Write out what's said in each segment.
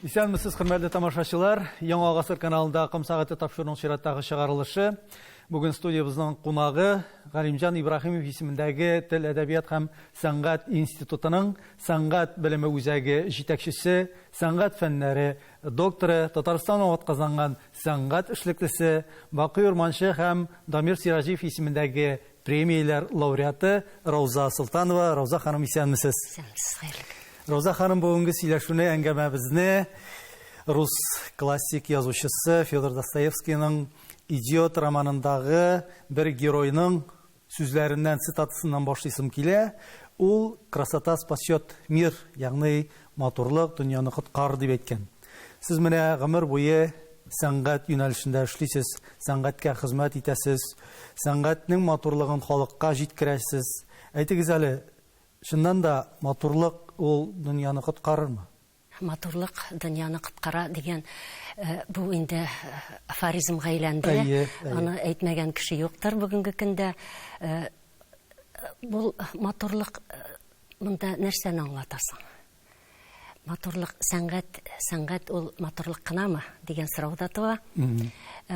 Исәнмесез, хөрмәтле тамашачылар. Яңа гасыр каналында Ком сәгате тапшыруның чираттагы чыгарылышы. Бүген студиябезнең кунагы Галимҗан Ибраһимов исемендәге Тел, әдәбият һәм сәнгать институтының сәнгать белеме үзәге җитәкчесе, сәнгать фәннәре докторы, Татарстан атказанган сәнгать эшлеклесе, Бакый Урманче һәм Дамир Сираҗиев исемендәге премияләр лауреаты Рауза Солтанова. Рауза ханым, исәнмесез. Исәнмесез, хәерле көн. Рауза ханым, бүгенге сөйләшүне, әңгәмәбезне рус классик язучысы Федор Достоевскийның «Идиот» романындагы бер геройның сүзләреннән, цитатасыннан башлыйсым килә. Ул «Красота спасет мир», ягъни матурлык дөньяны коткарыр дип әйткән. Сез менә гомер буе сәнгать юнәлешендә эшлисез, сәнгатькә хезмәт итәсез, сәнгатьнең матурлыгын халыкка җиткерәсез. Әйтегез әле, чыннан да матурлык ул дөньяны коткарырмы? Матурлык дөньяны коткара дигән бу инде афоризмга әйләнде. Әйе, әйе. Аны әйтмәгән кеше юктыр бүгенге көндә. Бу матурлык монда нәрсәне аңлата соң? Матурлык, сәнгать, сәнгать ул матурлык кынамы дигән сорау да туа.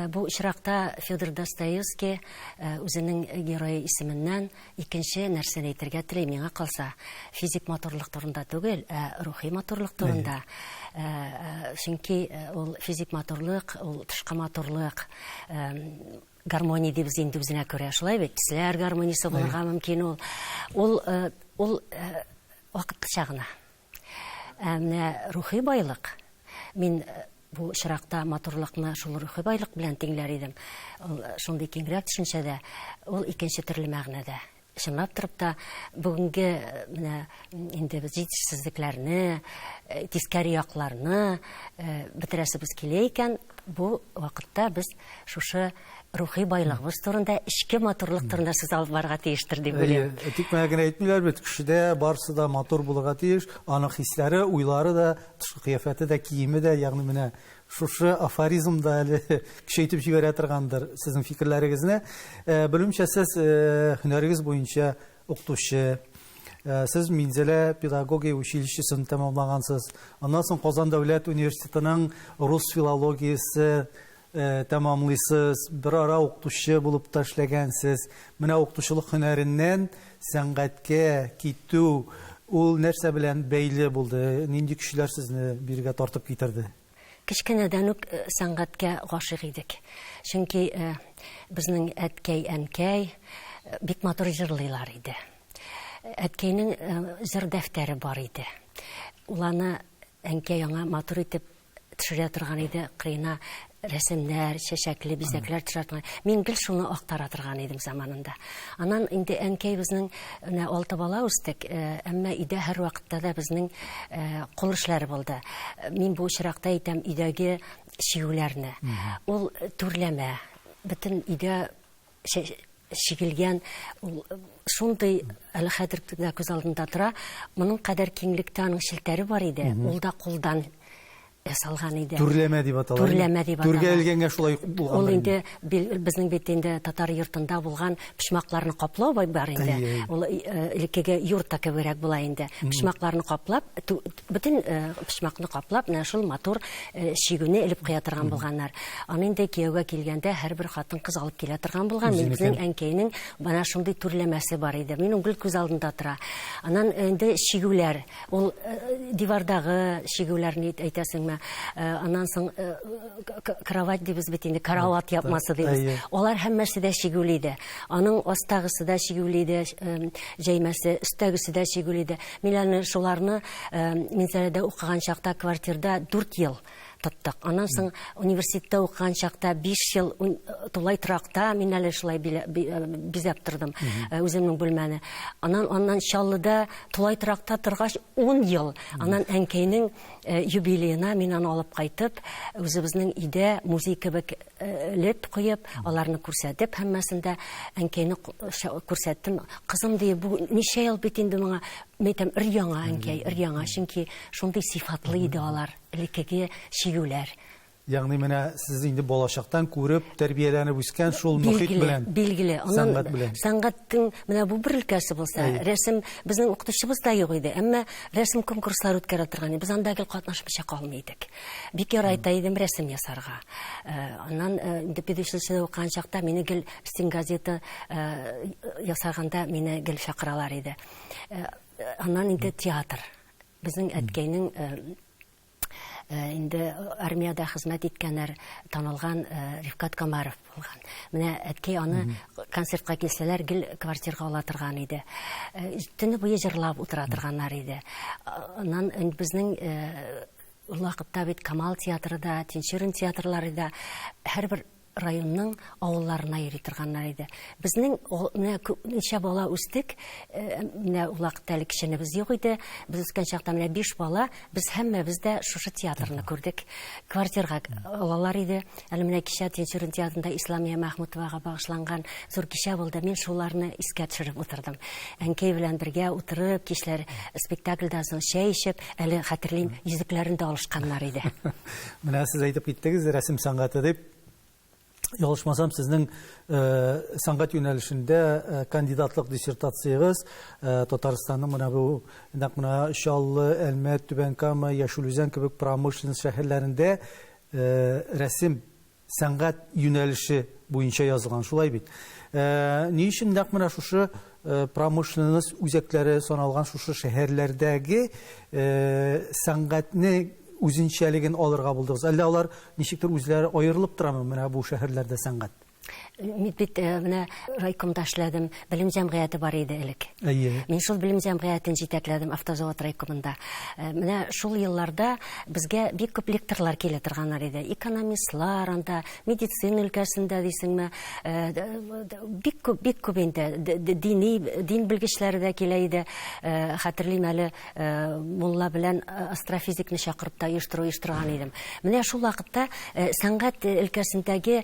Бу очракта Федор Достоевский үзенең герое исеменнән икенче нәрсәне әйтергә тели, миңа калса, физик матурлык турында түгел, ә рухи матурлык турында. Чөнки ул физик матурлык, ул тышкы матурлык, гармония дибез инде үзенә күрә, шулай бит? Төсләр гармониясе булырга мөмкин ул. Ул ул вакытлыча гына. Ә менә рухи байлык, мин бу очракта матурлыкны шул рухи байлык белән тиңләр идем. Ул шундый киңрәк төшенчәдә, ул икенче төрле мәгънәдә. Чынлап торып та, бүгенге менә инде без җитешсезлекләрне, тискәре якларны бетерәсебез килә икән, бу вакытта без шушы рухи байлыгыбыз турында, эчке матурлык турында сүз алып барырга тиештер дип уйлыйм. Әйе, тик менә генә әйтмиләр бит, кешедә барысы да матур булырга тиеш, аның хисләре, уйлары да, тышкы кыяфәте дә, киеме дә, ягъни менә шушы афоризм да әле көчәйтеп җибәрә торгандыр сезнең фикерләрегезне. Белүемчә, сез һөнәрегез буенча укытучы, сез Минзәлә педагогия училищесын тәмамлагансыз. Аннан соң Казан дәүләт университетының рус филологиясе тәмамлыйсыз, берара укытучы булып та эшләгәнсез. Менә укытучылык һөнәреннән сәнгатькә китү ул нәрсә белән бәйле булды? Нинди көчләр сезне бирегә тартып китерде? Кечкенәдән үк сәнгатькә гашыйк идек. Чөнки безнең әткәй, әнкәй бик матур җырлыйлар иде. Әткәйнең җыр дәфтәре бар иде. Ул аны әнкәй аңа матур итеп төшерә торган иде, кырыена рәсемнәр, чәчәкле бизәкләр төшерә торган. Мин гел шуны актара торган идем заманында. Аннан инде әнкәй безнең менә алты бала үстек, әмма өйдә һәрвакытта да безнең кул эшләре булды. Мин бу очракта әйтәм өйдәге чигүләрне. Ул түрләмә, бөтен өйдә чигелгән, ул шундый әле хәзер дә күз алдында тора. Моның кадәр киңлектә аның челтәре бар иде. Ул да кулдан ясалган иде. Түрләмә дип атала. Түрләмә дип атала. Түргә элгәнгә шулай булган. Ул инде безнең бит инде татар йортында булган почмакларны каплау бар инде. Ул элеккеге юрта кебегрәк була инде. Почмакларны каплап, бөтен почмакны каплап, менә шул матур чигүне элеп куя торган булганнар. Аны инде кияүгә килгәндә һәрбер хатын-кыз алып килә торган булган. Мин безнең әнкәйнең бана шундый түрләмәсе бар иде. Минем гел күз алдында тора. Аннан инде чигүләр, ул дивардагы чигүләрне әйтәсеңме? Аннан соң кровать дибез бит инде, карават япмасы дибез. Алар һәммәсе дә чигүле иде. Аның астагысы да чигүле иде, җәймәсе, өстәгесе дә чигүле иде. Мин әле шуларны Минзәләдә укыган чакта квартирда 4 ел тоттык. Аннан соң университетта укыган чакта 5 ел тулай торакта мин әле шулай бизәп тордым үземнең бүлмәне. Аннан аннан Чаллыда тулай торакта торгач 10 ел. Аннан әнкәйнең юбилеена мин аны алып кайтып, үзебезнең өйдә музей кебек элеп куеп, аларны күрсәтеп, һәммәсен дә әнкәйне күрсәттем. Кызым, ди, бу ничә ел бит инде моңа, мин әйтәм, өр-яңа, әнкәй, өр-яңа, чөнки шундый сыйфатлы иде алар, элеккеге чигүләр. Ягъни менә сез инде балачактан күреп, тәрбияләнеп үскән шул мохит белән. Билгеле. Сәнгать белән. Сәнгатьнең менә бу бер өлкәсе булса, рәсем безнең укытучыбыз да юк иде, әмма рәсем конкурслары үткәрә торган иде. Без анда гел катнашмыйча калмый идек. Бик ярата идем рәсем ясарга. Аннан инде педучилищеда укыган чакта мине гел стенгазета ясаганда мине гел чакыралар иде. Аннан инде театр. Безнең әткәйнең инде армиядә хезмәт иткәннәр танылган Рифкат Камаров булган. Менә әткәй аны концертка килсәләр гел квартирга ала торган иде. Төне буе җырлап утыра торганнар иде. Аннан безнең ул вакытта бит Камал театры да, Тинчурин театрлары да һәрбер районның авылларына йөри торганнар иде. Безнең менә ничә бала үстек, менә ул вакытта әле кеченебез юк иде. Без үскән чакта менә 5 бала, без һәммәбез дә шушы театрны күрдек. Квартирга алалар иде. Әле менә кичә Тинчурин театрында Исламия Мәхмүтовага багышланган зур кичә булды. Мин шуларны искә төшереп утырдым. Әнкәй белән бергә утырып, кичләр спектакльдән соң чәй эчеп, әле хәтерлим, йөзекләрен дә алышканнар иде. Менә сез әйтеп киттегез, рәсем сәнгате дип. Ялгышмасам, сезнең сәнгать юнәлешендә кандидатлык диссертациягез Татарстанның менә бу нәкъ менә Чаллы, Әлмәт, Түбән Кама, Яшел Үзән кебек промышленность шәһәрләрендә рәсем сәнгать юнәлеше буенча язылган, шулай бит? Ни өчен нәкъ менә шушы промышленность үзәкләре саналган шушы шәһәрләрдәге сәнгатьне үзенчәлеген алырга булдыгыз? Әллә алар ничектер үзләре аерылып торамы менә бу шәһәрләрдә сәнгать? Мин бит менә райкомда эшләдем, белем җәмгыяте бар иде элек. Әйе. Мин шул белем җәмгыятен җитәкләдем автозавод райкомында. Менә шул елларда безгә бик күп лекторлар килә торганнар иде. Экономистлар анда, медицина өлкәсендә дисеңме, бик күп, бик күп инде дини, дин белгечләре дә килә иде. Хәтерлим әле, мулла белән астрофизикны чакырып та оештыру оештырган идем. Менә шул вакытта сәнгать өлкәсендәге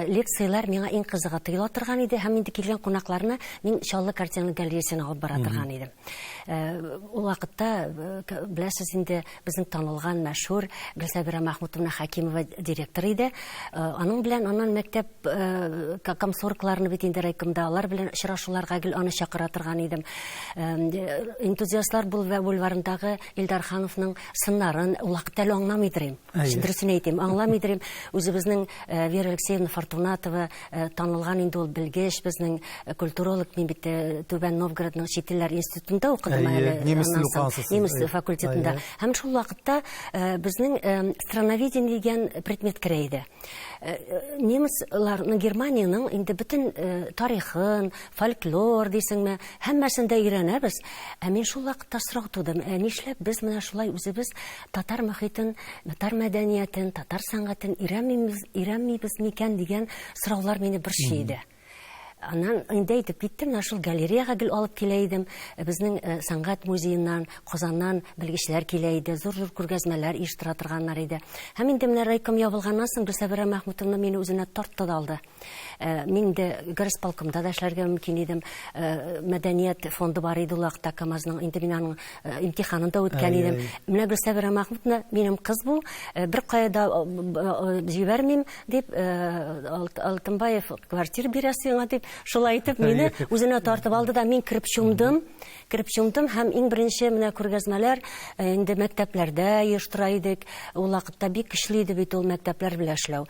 лекцияләр миңа иң кызыгы тоела торган иде һәм инде килгән кунакларны мин Чаллы картина галереясына алып бара торган идем. Ул вакытта, беләсез инде, безнең танылган мәшһүр Гөлсәбирә Махмутовна Хакимова директор иде. Аның белән аннан мәктәп комсоргларны бит инде райкомда алар белән очрашуларга гел аны чакыра торган идем. Энтузиастлар бульварындагы Илдар Хановның сыннарын ул вакытта әле аңламый идем. Дөресен әйтим, аңламый идем. Үзебезнең Вера Алексеевна Фортунатова танылган инде ул белгеч, безнең культуролог, мин бит Түбән Новгородның чит телләр институтында укыдым әле. Немец теле укыгансыз. Немец факультетында. Һәм шул вакытта безнең страноведение дигән предмет керә иде. Немецларның, Германиянең инде бөтен тарихын, фольклор дисеңме, һәммәсен дә өйрәнәбез. Ә мин шул вакытта сорау тудым, ә нишләп без менә шулай үзебез татар мохитен, татар мәдәниятен, татар сәнгатен өйрәнмибез, өйрәнмибез микән дигән сораулар мине борчый иде. Аннан инде әйтеп киттем, менә шул галереяга гел алып килә идем. Безнең сәнгать музееннан, Казаннан белгечләр килә иде, зур-зур күргәзмәләр оештыра торганнар иде. Һәм инде менә райком ябылганнан соң Гөлсәбирә Мәхмүтовна мине үзенә тартты да алды. Мин инде горисполкомда да эшләргә мөмкин идем. Мәдәният фонды бар иде ул вакытта КАМАЗның. Инде мин аның имтиханын да үткән идем. Менә Гөлсәбирә Мәхмүтовна, минем кыз бу, бер кая да җибәрмим дип, Алтынбаев квартира бирә сиңа дип, шулай итеп мине үзенә тартып алды да мин кереп чумдым. Кереп чумдым һәм иң беренче менә күргәзмәләр инде мәктәпләрдә оештыра идек. Ул вакытта бик көчле иде бит ул мәктәпләр белән эшләү.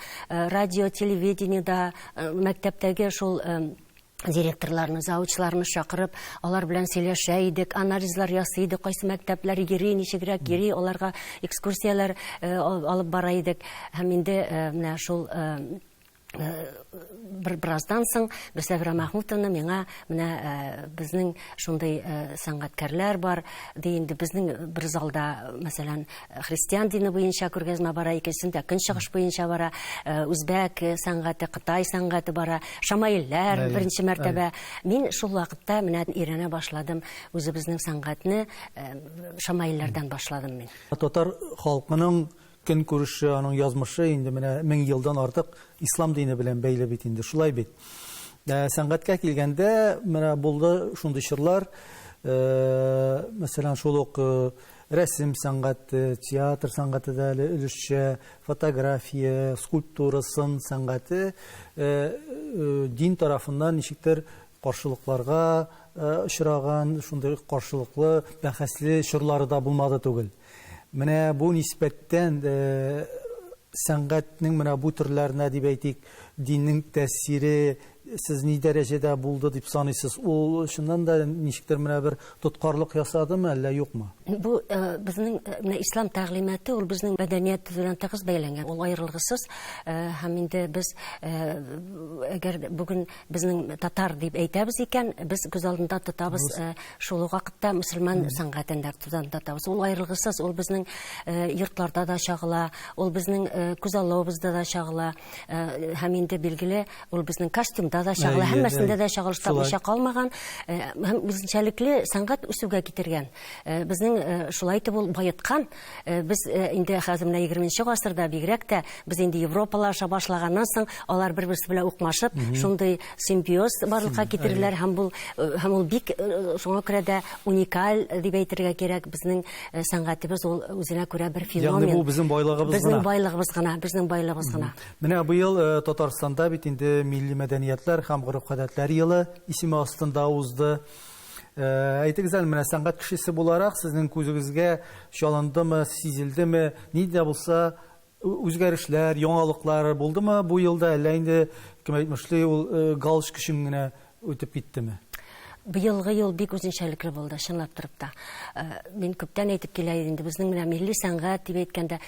Радио, телевидениедә, мәктәптәге шул директорларны, завучларны чакырып, алар белән сөйләшә идек, анализлар ясый идек, кайсы мәктәпләр йөри, ничегрәк йөри, аларга экскурсияләр алып бара идек. Һәм инде менә шул бер бераздан соң Гөлсәвирә Мәхмүтовна миңа менә безнең шундый сәнгатькәрләр бар, ди инде безнең бер залда, мәсәлән, христиан дине буенча күргәзмә бара, икенчесендә көнчыгыш буенча бара, үзбәк сәнгате, кытай сәнгате бара, шамаилләр беренче мәртәбә. Мин шул вакытта менә өйрәнә башладым үзебезнең сәнгатьне, шамаилләрдән башладым мин. Татар халкының көн күреше, аның язмышы инде менә 1000 елдан артык ислам дине белән бәйле бит инде, шулай бит. Сәнгатькә килгәндә, менә булды шундый чорлар, мәсәлән, шул ук Рәсем сәнгате, театр сәнгате дә әле өлешчә, фотография, скульптура, сын сәнгате дин тарафыннан ничектер каршылыкларга очраган, шундый каршылыклы, бәхәсле чорлары да булмады түгел. Менә бу нисбәттән сәнгатьнең менә бу төрләренә дип әйтик, диннең тәэсире сез ни дәрәҗәдә булды дип саныйсыз? Ул чыннан да ничектер менә бер тоткарлык ясадымы, әллә юкмы? Бу безнең менә ислам тәгълиматы ул безнең мәдәният белән тыгыз бәйләнгән, ул аерылгысыз. Һәм инде без әгәр бүген безнең татар дип әйтәбез икән, без күз алдында тотабыз шул ук вакытта мөселман сәнгатен дә тотабыз. Ул аерылгысыз, ул безнең йортларда да чагыла, ул безнең күз аллавыбызда да чагыла. Һәм инде билгеле, ул безнең костюмда да чагыла, һәммәсендә дә чагылыш тапмыйча калмаган, һәм үзенчәлекле сәнгать үсүгә китергән. Безнең шулай итеп ул баеткан. Без инде хәзер менә 20 гасырда бигрәк тә без инде Европалаша башлаганнан соң алар бер-берсе белән укмашып, шундый симбиоз барлыкка китерделәр һәм бу һәм ул бик шуңа күрә дә уникаль дип әйтергә кирәк, безнең сәнгатебез ул үзенә күрә бер феномен. Ягъни бу безнең байлыгыбыз гына. Безнең байлыгыбыз гына, безнең байлыгыбыз гына. Менә быел Татарстанда бит инде милли мәдәниятләр һәм гореф-гадәтләр елы исеме астында узды. Әйтегез әле, менә сәнгать кешесе буларак сезнең күзегезгә чалындымы, сизелдеме, ни дә булса үзгәрешләр, яңалыклар булдымы бу елда, әллә инде, кем әйтмешли, ул галочка өчен генә үтеп киттеме? Быелгы ел бик үзенчәлекле булды, чынлап торып та. Мин күптән әйтеп килә идем инде, безнең менә милли сәнгать дип әйткәндә,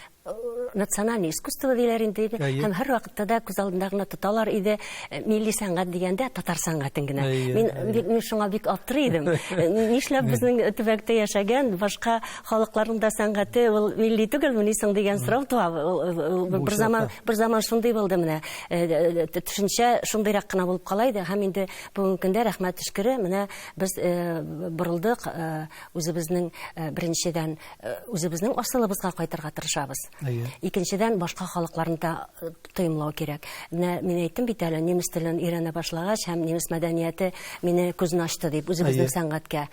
национальное искусство диләр инде, һәм һәр вакытта да күз алдында гына тоталар иде милли сәнгать дигәндә татар сәнгатен генә. Мин бик, мин шуңа бик аптырый идем. Нишләп безнең төбәктә яшәгән башка халыкларның да сәнгате ул милли түгелмени соң дигән сорау туа. Бер заман, бер заман шундый булды менә. Төшенчә шундыйрак кына булып кала иде һәм инде бүгенге көндә рәхмәт төшкере, менә без борылдык, үзебезнең беренчедән үзебезнең асылыбызга кайтырга тырышабыз. Икенчедән башка халыкларны да тоемлау кирәк. Менә мин әйттем бит әле, немец телен өйрәнә башлагач һәм немец мәдәнияте мине күзен ачты дип, үзебезнең сәнгатькә.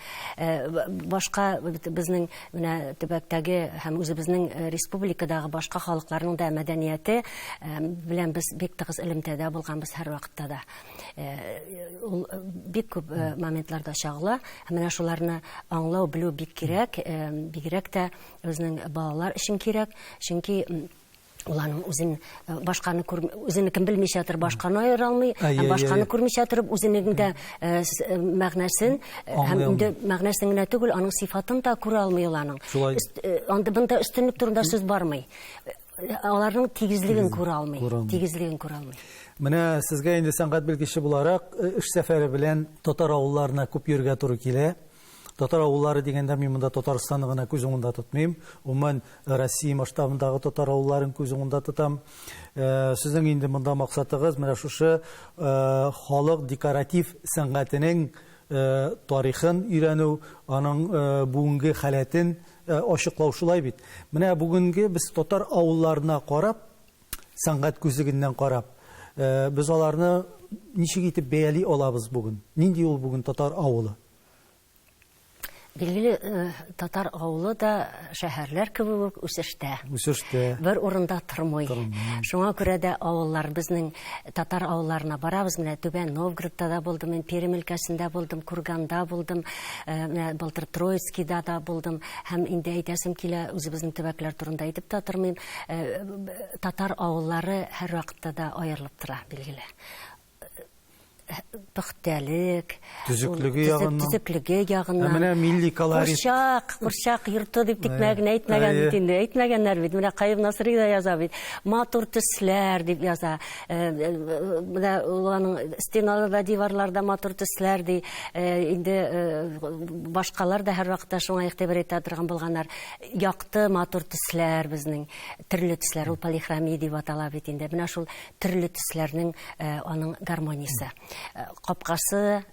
Башка безнең менә төбәктәге һәм үзебезнең республикадагы башка халыкларның да мәдәнияте белән без бик тыгыз элемтәдә булганбыз һәрвакытта да. Ул бик күп моментларда чагыла. Һәм менә шуларны аңлау, белү бик кирәк, бигрәк тә безнең балалар өчен кирәк, чөнки ул аның үзен башканы күр, үзенекен белмичә торып башканы аера алмый, һәм башканы күрмичә торып үзенең дә мәгънәсен һәм инде мәгънәсен генә түгел, аның сыйфатын да күрә алмый ул аның. Анда бында өстенлек турында сүз бармый. Аларның тигезлеген күрә алмый, тигезлеген күрә алмый. Менә сезгә инде сәнгать белгече буларак эш сәфәре белән татар авылларына күп йөрергә туры килә. Татар авыллары дигәндә мин монда Татарстанны гына күз уңында тотмыйм. Гомумән, Россия масштабындагы татар авылларын күз уңында тотам. Сезнең инде монда максатыгыз менә шушы халык декоратив сәнгатенең тарихын өйрәнү, аның бүгенге халәтен ачыклау, шулай бит. Менә бүгенге без татар авылларына карап, сәнгать күзлегеннән карап, без аларны ничек итеп бәяли алабыз бүген? Нинди ул бүген татар авылы? Билгеле, татар авылы да шәһәрләр кебек үк үсештә. Үсештә. Бер урында тормый. Шуңа күрә дә авыллар безнең татар авылларына барабыз. Менә Түбән Новгородта да булдым, мин Пермь өлкәсендә булдым, Курганда булдым, менә былтыр Троицкийда да булдым. Һәм инде әйтәсем килә, үзебезнең төбәкләр турында әйтеп тә тормыйм. Татар авыллары һәрвакытта да аерылып тора, билгеле. Пөхтәлек, төзеклеге ягыннан, төзеклеге ягыннан. Менә милли колорит. Курчак, курчак йорты дип тикмә генә әйтмәгән бит инде, әйтмәгәннәр бит. Менә Каюм Насыйри да яза бит. Матур төсләр дип яза. Менә ул аның стеналарда, диварларда матур төсләр ди. Инде башкалар да һәрвакытта шуңа игътибар итә торган булганнар. Якты матур төсләр безнең, төрле төсләр, ул полихромия дип атала бит инде. Менә шул төрле төсләрнең аның гармониясе. Капкасы,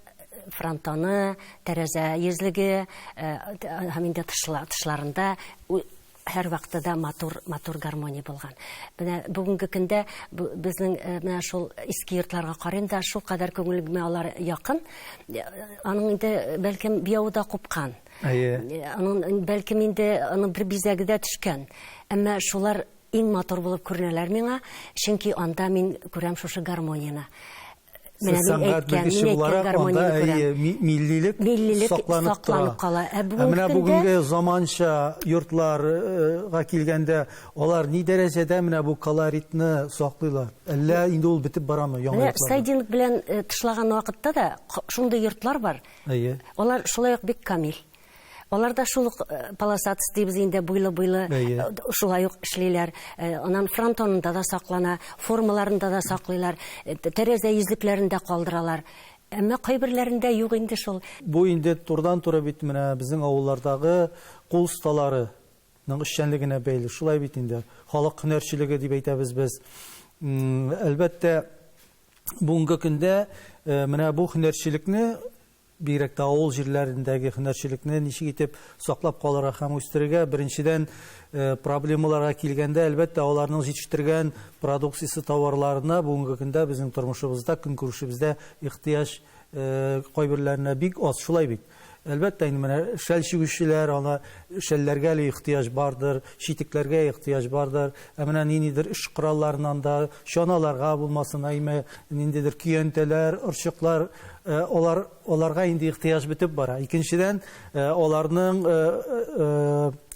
фронтоны, тәрәзә йөзлеге, һәм инде тышларында Һәрвакытта да матур, матур гармония булган. Менә бүгенге көндә безнең менә шул иске йортларга карыйм да, шул кадәр күңелемә алар якын. Аның инде бәлкем буявы да купкан. Әйе. Аның бәлкем инде аның бер бизәге дә төшкән. Әмма шулар иң матур булып күренәләр миңа, чөнки анда мин күрәм шушы гармонияне. Менә мин әйткән, мин әйткән гармонияне күрәм. Миллилек, миллилек сакланып, сакланып кала. Ә бүгенге менә бүгенге заманча йортларга килгәндә, алар ни дәрәҗәдә менә бу колоритны саклыйлар? Әллә инде ул бетеп барамы яңа йортларда? Сайдинг белән тышлаган вакытта да шундый йортлар бар. Әйе. Алар шулай ук бик камил. Алар да шул ук полосатость дибез инде, буйлы-буйлы шулай ук эшлиләр. Аннан фронтонында да саклана, формаларында да саклыйлар, тәрәзә йөзлекләрен дә калдыралар. Әмма кайберләрендә юк инде шул. Бу инде турыдан-туры бит менә безнең авыллардагы кул осталарының эшчәнлегенә бәйле. Шулай бит инде. Халык һөнәрчелеге дип әйтәбез без. Әлбәттә, бүгенге көндә менә бу һөнәрчелекне, бигрәк тә авыл җирләрендәге һөнәрчелекне ничек итеп саклап калырга һәм үстерергә, беренчедән, проблемаларга килгәндә, әлбәттә, аларның җитештергән продукциясе товарларына бүгенге көндә безнең тормышыбызда, көнкүрешебездә ихтыяҗ кайберләренә бик аз, шулай бит. Әлбәттә, инде менә шәл чигүчеләр, ана шәлләргә әле ихтыяҗ бардыр, читекләргә ихтыяҗ бардыр. Ә менә ниндидер эш коралларынан да, чаналарга булмасын, әйме ниндидер көянтәләр, орчыклар, алар, аларга инде ихтыяҗ бетеп бара. Икенчедән, аларның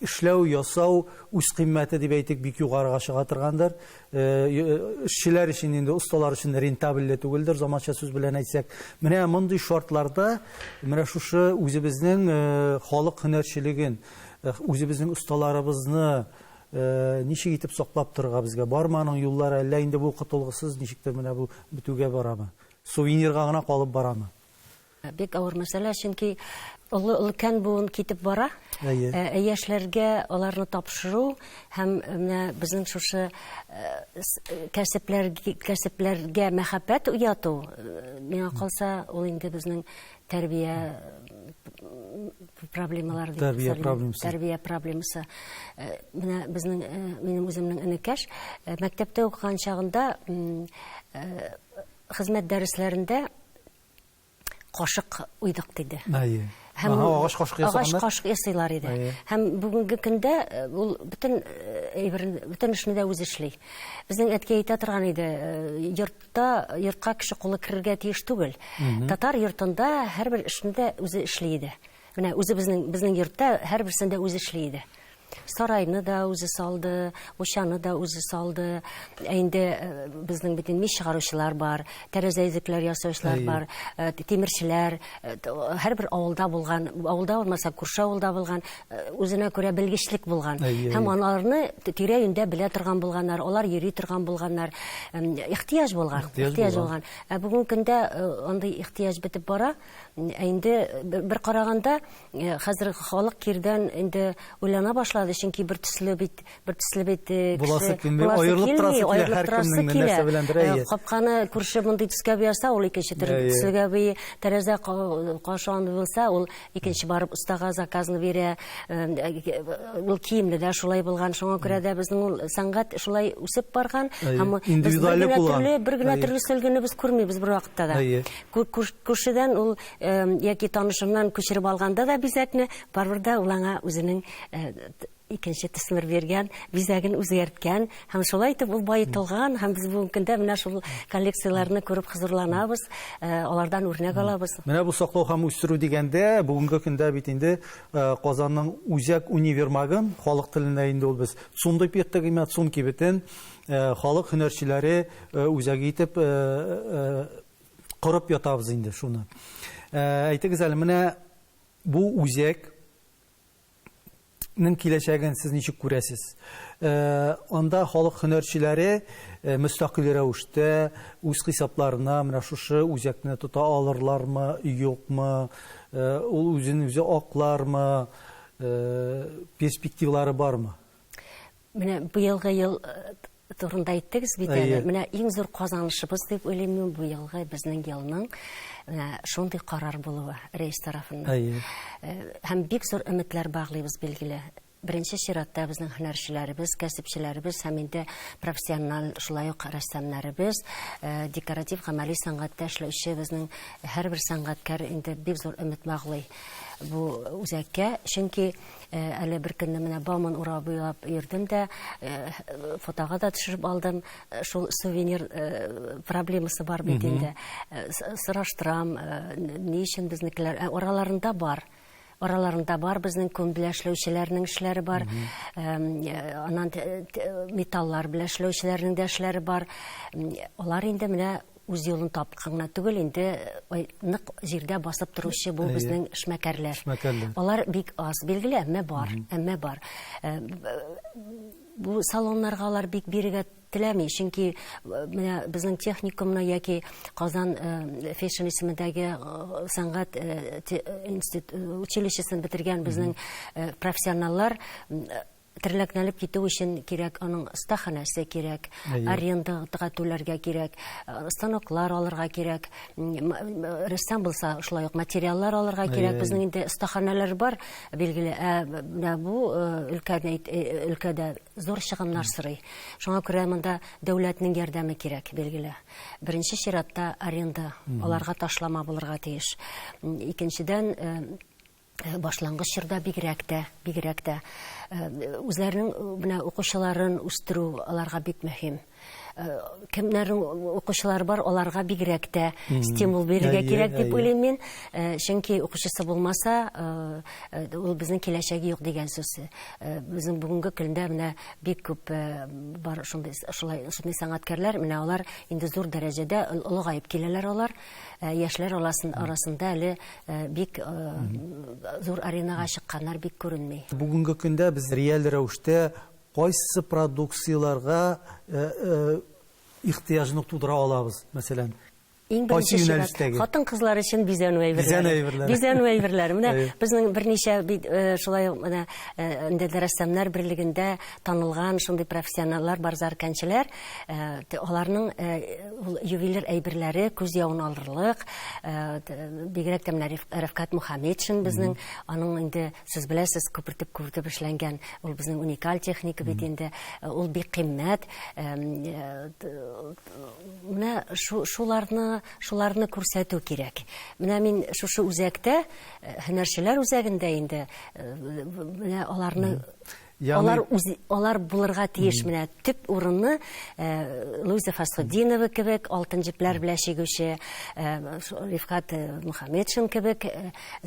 эшләү, ясау үз кыйммәте дип әйтик, бик югарыга чыга торгандыр. Эшчеләр өчен инде, осталар өчен рентабельле түгелдер, заманча сүз белән әйтсәк. Менә мондый шартларда менә шушы үзебезнең халык һөнәрчелеген, үзебезнең осталарыбызны ничек итеп саклап торырга безгә? Бармы аның юллары, әллә инде бу котылгысыз, ничектер менә бу бетүгә барамы? Сувенирга гына калып барамы? Бик авыр мәсьәлә, чөнки олы өлкән буын китеп бара. Ә яшьләргә аларны тапшыру һәм менә безнең шушы кәсепләргә мәхәббәт уяту, миңа калса, ул инде безнең тәрбия проблемалары дип Тәрбия проблемасы. Тәрбия проблемасы. Менә безнең, минем үземнең энекәш, мәктәптә укыган чагында, хезмәт дәресләрендә кашык уйдык диде. Әйе. Һәм агач кашык ясаганнар. Агач кашык ясыйлар иде. Һәм бүгенге көндә ул бөтен әйберен, бөтен эшне дә үзе эшли. Безнең әткәй әйтә торган иде, йортта, йортка кеше кулы керергә тиеш түгел. Татар йортында һәрбер эшне дә үзе эшли иде. Менә үзебезнең, безнең йортта һәрберсен дә үзе эшли иде. Сарайны да үзе салды, мунчаны да үзе салды. Ә инде безнең бит инде мич чыгаручылар бар, тәрәзә йөзекләр ясаучылар бар, тимерчеләр, һәрбер авылда булган, авылда булмаса, күрше авылда булган, үзенә күрә белгечлек булган. Һәм аларны тирә-юньдә белә торган булганнар, алар йөри торган булганнар. Ихтыяҗ булган, ихтыяҗ булган. Ә бүгенге көндә андый ихтыяҗ бетеп бара. Ә инде бер караганда, хәзер халык кирдән инде уйлана башлады, чөнки бер төсле бит, бер төсле бит буласы килми, аерылып торасы килә, һәркемнең нәрсә беләндер, әйе. Капканы күрше мондый төскә буяса, ул икенче төрле төскә буйый, тәрәзә кашы андый булса, ул икенче барып остага заказны бирә. Ул киемле дә шулай булган, шуңа күрә дә безнең ул сәнгать шулай үсеп барган. Һәм индивидуальлек булган. Бер генә төрле сөлгене без күрмибез бер вакытта да. Күршедән ул яки танышыннан күчереп алганда да бизәкне, барыбер дә ул аңа үзенең икенче төсмер биргән, бизәген үзгәрткән һәм шулай итеп ул баетылган, һәм без бүгенге көндә менә шул коллекцияләрне күреп хозурланабыз, алардан үрнәк алабыз. Менә бу саклау һәм үстерү дигәндә, бүгенге көндә бит инде Казанның үзәк универмагын, халык телендә инде ул без ЦУМ дип йөрттек, имә ЦУМ кибетен халык һөнәрчеләре үзәге итеп корып ятабыз инде шуны. Әйтегез әле, менә бу үзәк ның киләчәген сез ничек күрәсез? Анда халык һөнәрчеләре мөстәкыйль рәвештә үз хисапларына менә шушы үзәкне тота алырлармы, юкмы? Ул үзен үзе аклармы? Перспективалары бармы? Менә быелгы ел турында әйттегез бит әле. Менә иң зур казанышыбыз дип уйлыйм мин быелгы безнең елның менә шундый карар булуы рәис тарафыннан. Һәм бик зур өметләр баглыйбыз, билгеле. Беренче чиратта безнең һөнәрчеләребез, кәсепчеләребез һәм инде профессиональ шулай ук рәссамнарыбыз, декоратив гамәли сәнгатьтә эшләүче безнең һәрбер сәнгатькәр инде бик зур өмет баглый бу үзәккә. Чөнки әле бер көнне менә Бауман урамы буйлап йөрдем дә, фотога да төшереп алдым. Шул сувенир проблемасы бар бит инде. Сораштырам, ни өчен безнекеләр араларында бар. Араларында бар безнең күн белән эшләүчеләрнең эшләре бар. Аннан металлар белән эшләүчеләрнең дә эшләре бар. Алар инде менә үз юлын тапкан гына түгел, инде нык җирдә басып торучы бу безнең эшмәкәрләр. Алар бик аз, билгеле, әмма бар, әмма бар. Бу салоннарга алар бик бирегә теләми, чөнки менә безнең техникумны яки Казан фэшн исемендәге сәнгать училищесын бетергән безнең профессионаллар терләкләнеп китү өчен кирәк, аның остаханәсе кирәк, арендага түләргә кирәк, станоклар алырга кирәк, рәссам булса шулай ук материаллар алырга кирәк. Безнең инде остаханәләр бар, билгеле, ә менә бу өлкәдә зур чыгымнар сорый. Шуңа күрә монда дәүләтнең ярдәме кирәк, билгеле. Беренче чиратта аренда, аларга ташлама булырга тиеш. Икенчедән, башлангыч чорда бигрәк тә, бигрәк тә үзләренең менә укучыларын үстерү аларга бик мөһим. Кемнәрнең укучылары бар, аларга бигрәк тә стимул бирергә кирәк дип уйлыйм мин. Чөнки укучысы булмаса, ул безнең киләчәге юк дигән сүз. Безнең бүгенге көндә менә бик күп бар шундый, шулай, шундый сәнгатькәрләр, менә алар инде зур дәрәҗәдә олыгаеп киләләр алар. Яшьләр арасында әле бик зур аренага чыкканнар бик күренми. Бүгенге көндә без реаль рәвештә кайсы продукцияләргә ихтыяҗны тудыра алабыз, мәсәлән? Иң беренче Кайсы чират, юнәлештәге? хатын-кызлар өчен бизәнү әйберләре. Бизәнү әйберләре. Бизәнү әйберләре. Менә безнең берничә бит шулай ук менә инде рәссамнар берлегендә танылган шундый профессионаллар бар, зарканчылар. Аларның ул ювелир әйберләре күз явын алырлык. Бигрәк тә менә Рәфкать Мухаметшин безнең, аның инде сез беләсез, күпертеп-күпертеп эшләнгән, ул безнең уникаль техника бит инде. Ул бик кыйммәт. Менә шуларны күрсәтү кирәк. Менә мин шушы үзәктә, һөнәрчеләр үзәгендә инде, менә аларны Ягъни алар үз, алар булырга тиеш. Менә төп урынны Луиза Фасхутдинова кебек алтын җепләр белән чигүче, Рифкат Мухаметшин кебек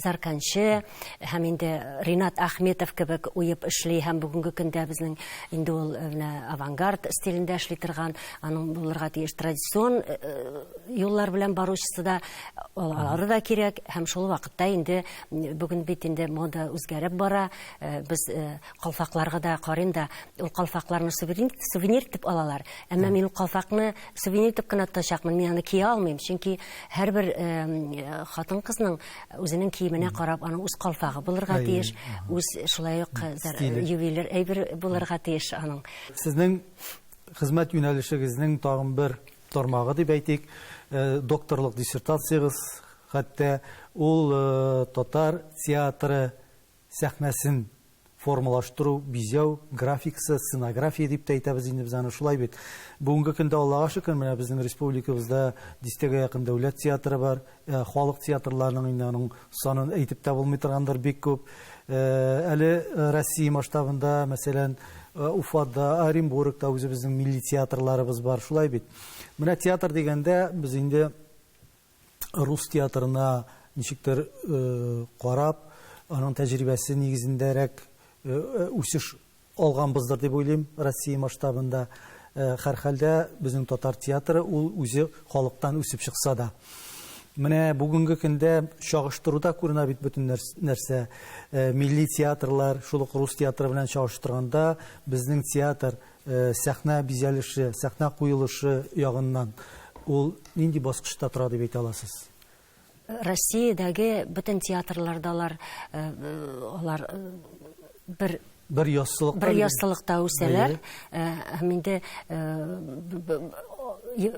зарканчы һәм инде Ринат Ахметов кебек уеп эшли һәм бүгенге көндә безнең инде ул менә авангард стилендә эшли торган, аның булырга тиеш традицион юллар белән баручысы да, алары да кирәк. Һәм шул вакытта инде бүген бит инде мода үзгәреп бара. Без калфакларга да карыйм да, ул калфакларны сувенир итеп алалар. Әмма мин ул калфакны сувенир итеп кенә тотачакмын, мин аны кия алмыйм, чөнки һәрбер хатын-кызның үзенең киеменә карап, аның үз калфагы булырга тиеш, үз шулай ук Стиле. ювелир әйбер булырга тиеш аның. Сезнең хезмәт юнәлешегезнең тагын бер тармагы дип әйтик, докторлык диссертациягез, хәтта ул татар театры сәхнәсен формалаштыру, бизәү, графикасы, сценография дип тә әйтәбез инде без аны, шулай бит. Бүгенге көндә Аллага шөкер, менә безнең республикабызда дистәгә якын дәүләт театры бар, халык театрларының инде аның санын әйтеп тә булмый торгандыр, бик күп. Әле Россия масштабында, мәсәлән, Уфада, Оренбургта үзебезнең милли театрларыбыз бар, шулай бит. Менә театр дигәндә без инде рус театрына ничектер карап, аның тәҗрибәсе нигезендәрәк үсеш алганбыздыр дип уйлыйм Россия масштабында. Һәрхәлдә безнең татар театры ул үзе халыктан үсеп чыкса да. Менә бүгенге көндә чагыштыруда күренә бит бөтен нәрсә. Милли театрлар, шул ук рус театры белән чагыштырганда, безнең театр сәхнә бизәлеше, сәхнә куелышы ягыннан ул нинди баскычта тора дип әйтә аласыз? Россиядәге бөтен театрларда алар бер Бер яссылыкта бер бит. яссылыкта үсәләр. Һәм инде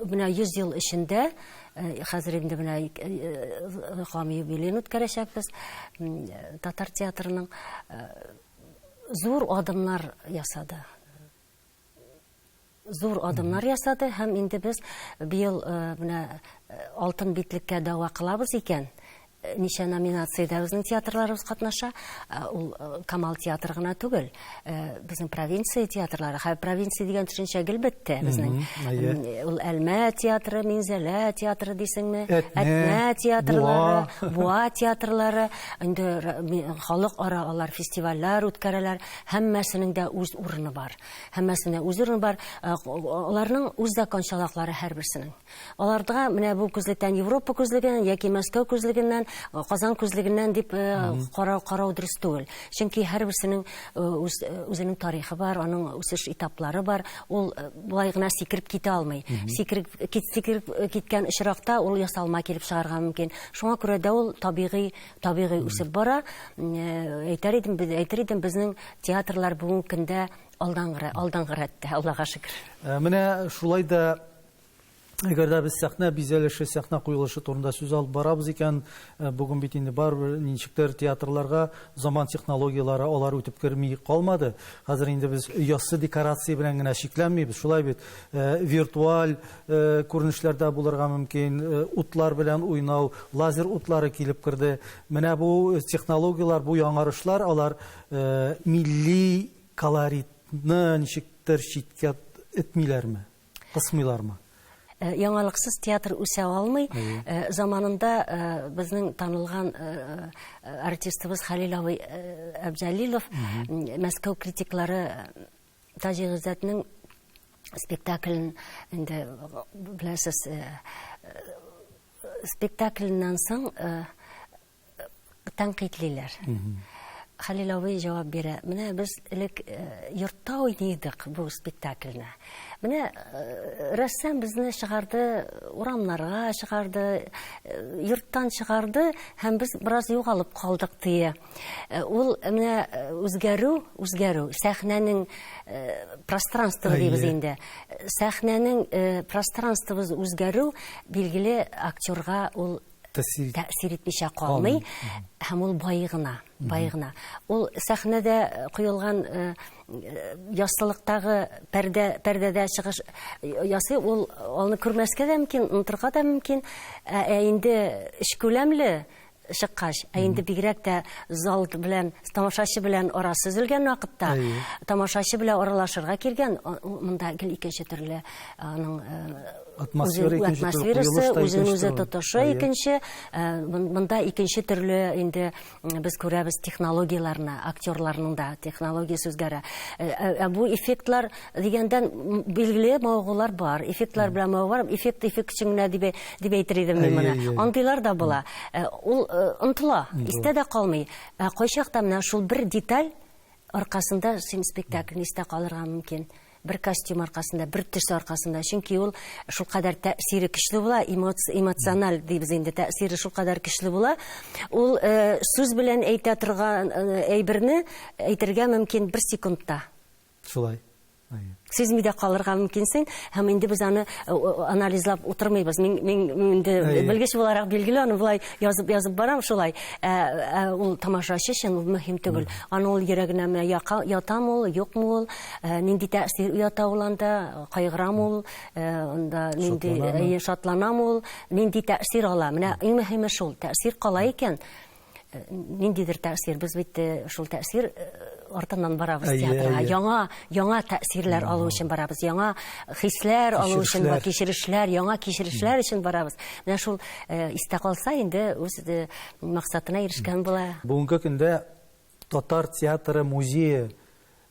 менә 100 ел эчендә, хәзер инде менә реклама юбилеен үткәрәчәкбез. Татар театрының Зур адымнар ясады. Зур адымнар ясады һәм инде без быел менә алтын битлеккә дәва кылабыз икән, ничә номинациядә безнең театрларыбыз катнаша. Ул Камал театры гына түгел, безнең провинция театрлары. Хәзер провинция дигән төшенчә гел бетте безнең. Ул Әлмә театры, Минзәлә театры дисеңме? Әтнә театрлары, Буа театрлары, инде халыкара алар фестивальләр үткәрәләр. Һәммәсенең дә үз урыны бар. Һәммәсенең үз урыны бар. Аларның үз закончалыклары һәрберсенең. Аларга менә бу күзлектән Европа күзлегеннән яки Мәскәү күзлегеннән, Казан күзлегеннән дип карау дөрес түгел. Чөнки һәрберсенең үзенең тарихы бар, аның үсеш этаплары бар. Ул болай гына сикереп китә алмый. Сикереп киткән очракта ул ясалма килеп чыгарга мөмкин. Шуңа күрә дә ул табигый үсеп бара. Әйтер идем, безнең театрлар бүгенге көндә алдангы рәттә, Аллага шөкер. Менә шулай да әгәр дә без сәхнә бизәлеше, сәхнә куелышы турында сүз алып барабыз икән, бүген бит инде барыбер ничектер театрларга заман технологияләре алар үтеп керми калмады. Хәзер инде без яссы декорация белән генә чикләнмибез. Шулай бит, виртуаль күренешләрдә булырга мөмкин, утлар белән уйнау, лазер утлары килеп керде. Менә бу технологияләр, бу яңарышлар, алар милли колоритны ничектер читкә этмиләрме, кысмыйлармы? Яңалыксыз театр үсә алмый. Заманында безнең танылган артистыбыз Хәлил абый Әбҗәлилов Мәскәү критиклары Таҗи Гыйззәтнең спектаклен инде беләсез, спектакленнән соң тәнкыйтьлиләр. Хәлил абый җавап бирә. Менә без элек йортта уйныйдык бу спектакльне. Менә рәссам безне чыгарды, урамнарга чыгарды, йорттан чыгарды һәм без бераз югалып калдык дия. Ул менә үзгәрү, үзгәрү, сәхнәнең пространство дибез инде. Сәхнәнең пространствосы үзгәрү, билгеле, актерга ул тәэсир итмичә калмый һәм ул бай гына, бай гына. Ул сәхнәдә куелган яссылыктагы пәрдәдә чыгыш ясый, ул аны күрмәскә дә мөмкин, онытырга да мөмкин. Ә инде эчкүләмле чыккач, ә инде бигрәк тә зал белән, тамашачы белән арасы өзелгән вакытта, тамашачы белән аралашырга килгән, монда гел икенче төрле аның атмосферасы, үзен үзе тотышы икенче, монда икенче төрле инде без күрәбез технологияләрне, актерларның да технологиясе үзгәрә. Ә бу эффектлар дигәндән билгеле мавыгулар бар, эффектлар белән мавыгу бар, эффект эффект өчен генә дип әйтер идем мин моны. Андыйлар да була. Ул онытыла, истә дә калмый. Ә кайчакта менә шул бер деталь аркасында син спектакльне истә калырга мөмкин. Бер костюм аркасында, бер төс аркасында, чөнки ул шулкадәр тәэсире көчле була, эмоциональ дибез инде, тәэсире шулкадәр көчле була. Ул сүз белән әйтә торган әйберне әйтергә мөмкин бер секундта. Шулай. Сизми дә калырга мөмкинсең, һәм инде без аны анализлап утырмыйбыз. Мин инде белгеч буларак билгеле, аны болай язып барам шулай. Ул тамашачы өчен ул мөһим түгел. Аны ул йөрәгенә менә ятам ул, юкмы ул, нинди тәэсир уята ул анда, кайгырам ул, анда нинди шатланам ул, нинди тәэсир ала. Менә иң мөһиме шул, тәэсир кала икән, ниндидер тәэсир. Без бит шул тәэсир артыннан барабыз театрга. Яңа тәэсирләр алу өчен барабыз, яңа хисләр алу өчен, кичерешләр, яңа кичерешләр өчен барабыз. Менә шул истә калса, инде үз максатына ирешкән була. Бүгенге көндә татар театры музее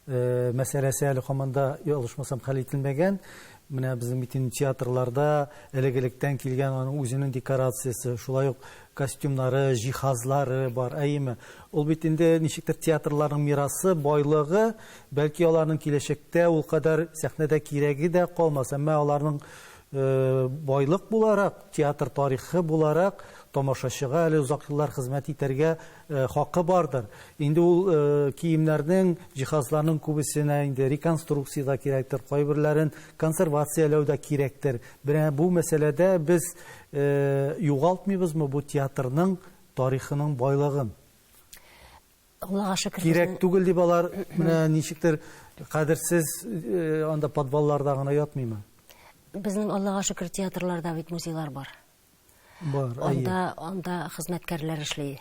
мәсьәләсе әле һаман да, ялгышмасам, хәл ителмәгән. Менә безнең бит инде театрларда элек-электән килгән аның үзенең декорациясе, шулай ук костюмнары, җиһазлары бар, әйеме? Ул бит инде ничектер театрларның мирасы, байлыгы, бәлки аларның киләчәктә ул кадәр сәхнәдә кирәге дә калмас, әмма аларның байлык буларак, театр тарихы буларак тамашачыга әле озак еллар хезмәт итәргә хакы бардыр. Инде ул киемнәрнең, җиһазларның күбесенә инде реконструкция да кирәктер, кайберләрен консервацияләү дә кирәктер. Менә бу мәсьәләдә без югалтмыйбызмы бу театрның тарихының байлыгын? Аллага шөкер. Кирәк түгел дип алар менә ничектер кадерсез анда подвалларда гына ятмыймы? Безнең Аллага шөкер театрларда бит музейлар бар. Бар, анда, анда хезмәткәрләр эшли.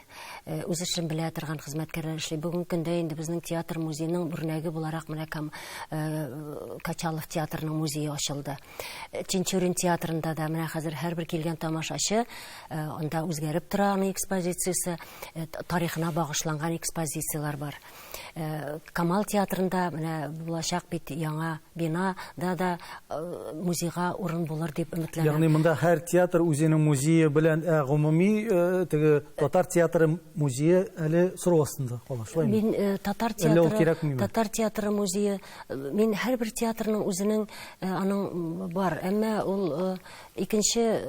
Үз эшен белә торган хезмәткәрләр эшли. Бүгенге көндә инде безнең театр музееның үрнәге буларак менә кам Качалов театрының музее ачылды. Тинчурин театрында да менә хәзер һәрбер килгән тамашачы анда үзгәреп тора аның экспозициясе, тарихына багышланган экспозицияләр бар. Камал театрында менә булачак бит яңа бина да да музейга урын булыр дип өметләнәм. Ягъни монда һәр театр үзенең музее белән, ә гомуми теге татар театры музее әле сорау астында кала, шулаймы? Мин татар театры, татар театры музее, мин һәрбер театрның үзенең аның бар, әмма ул икенче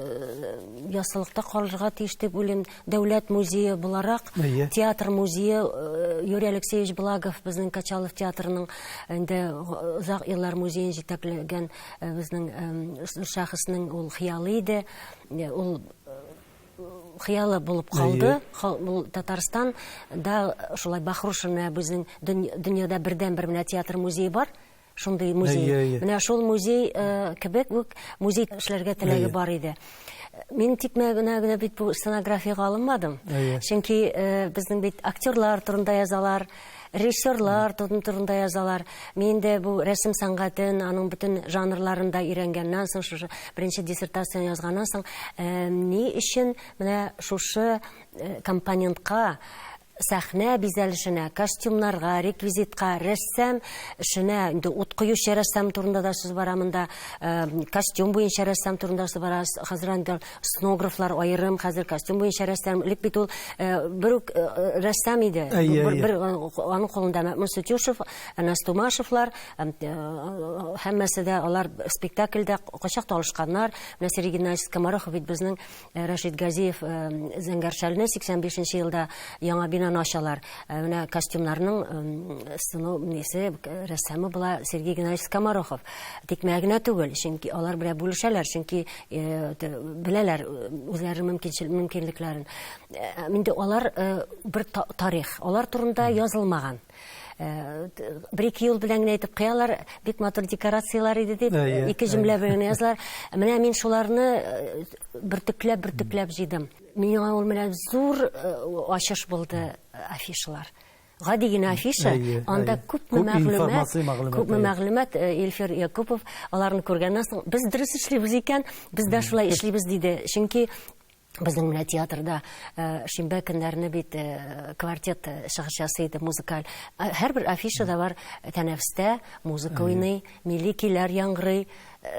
яссылыкта калырга тиеш дип уйлыйм. Дәүләт музее буларак, театр музее Юрий Алексеевич Благов безнең Качалов театрының инде озак еллар музеен җитәкләгән безнең шәхеснең ул хыялы иде. Ул хыялы булып калды. Ул Татарстан да шулай Бахрушина безнең дөньяда бердәнбер менә театр музее бар. Шундый музей. Менә шул музей кебек үк музей эшләргә теләге бар иде. Мин тик генә генә бит бу сценографиягә алынмадым. Чөнки безнең бит актерлар турында язалар, режиссерлар турында язалар. Мин дә бу рәсем сәнгатен, аның бөтен жанрларын да өйрәнгәннән соң, шушы беренче диссертацияне язганнан соң, ни өчен менә шушы компонентка, сәхнә бизәлешенә, костюмнарга, реквизитка, рәссам эшенә, инде ут куючы рәссам турында да сүз бара монда, костюм буенча рәссам турында сүз бара. Хәзер инде сценографлар аерым, хәзер костюм буенча рәссам. Элек бит ул бер үк рәссам иде. Бер аның кулында Мәхмүт Сутюшев, Әнәс Тумашевлар, һәммәсе дә алар спектакльдә кайчак талышканнар. Менә Сергей Геннадьевич Скоморохов бит безнең Рәшит Газиев Зәңгәр шәлне 85 елда яңа бинаны ачалар. Менә костюмнарның сценографиясе, рәссамы була Сергей Геннадьевич Скоморохов. Тик менә генә түгел, чөнки алар белән бүлешәләр, чөнки беләләр үзләренең мөмкинлекләрен. Инде алар бер тарих, алар турында язылмаган. Бер-ике юл белән генә әйтеп куялар, бик матур декорацияләр иде дип, ике җөмлә белән генә язалар. Менә мин шуларны бөртекләп, бөртекләп җыйдым. Миңа ул менә зур ачыш булды афишалар. Гади генә афиша, анда күпме мәгълүмат, күпме мәгълүмат. Илфир Якупов аларны күргәннән соң, без дөрес эшлибез икән, без дә шулай эшлибез диде. Чөнки безнең менә театрда шимбә көннәрне бит квартет чыгыш ясый иде, музыкаль. Һәрбер афишада бар тәнәфестә музыка уйный, милли көйләр яңгырый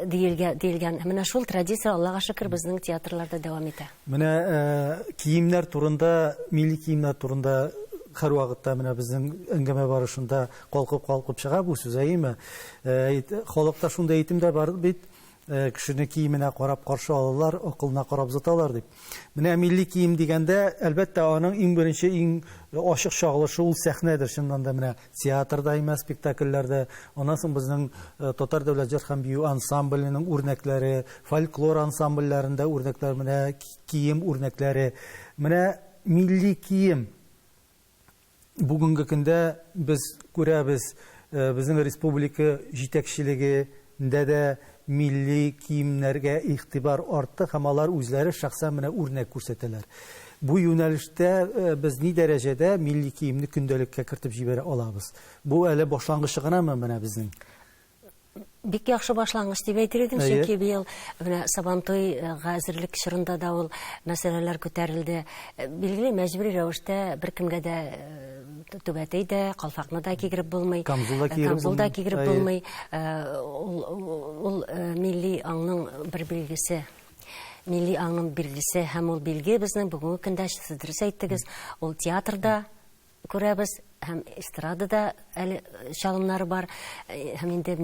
диелгән. Менә шул традиция, Аллага шөкер, безнең театрларда дәвам итә. Менә киемнәр турында, милли киемнәр турында һәрвакытта менә безнең әңгәмә барышында калкып-калкып чыга бу сүз, әйеме? Халыкта шундый әйтем дә бар бит, кешене киеменә карап каршы алалар, акылына карап озаталар дип. Менә милли кием дигәндә, әлбәттә, аның иң беренче, иң ачык чагылышы ул сәхнәдер. Чыннан да менә театрда имә, спектакльләрдә. Аннан соң безнең Татар дәүләт җыр һәм бию ансамбленең үрнәкләре, фольклор ансамбльләрендә үрнәкләр, менә кием үрнәкләре. Менә милли кием бүгенге көндә без күрәбез, безнең республика җитәкчелегендә дә милли киемнәргә игътибар артты һәм алар үзләре шәхсән менә үрнәк күрсәтәләр. Бу юнәлештә без ни дәрәҗәдә милли киемне көндәлеккә кертеп җибәрә алабыз? Бу әле башлангычы гынамы менә безнең? Бик яхшы башлангыч дип әйтер идем, чөнки быел менә Сабантуйга әзерлек чорында да ул мәсьәләләр күтәрелде. Билгеле, мәҗбүри рәвештә беркемгә дә түбәтәй дә, калфакны да кигереп булмый. Камзул да кигереп булмый. Ул милли аңның бер билгесе. Милли аңның билгесе һәм ул билге безнең бүгенге көндә, сез дөрес әйттегез, ул театрда күрәбез һәм эстрадада әле чалымнары бар, һәм инде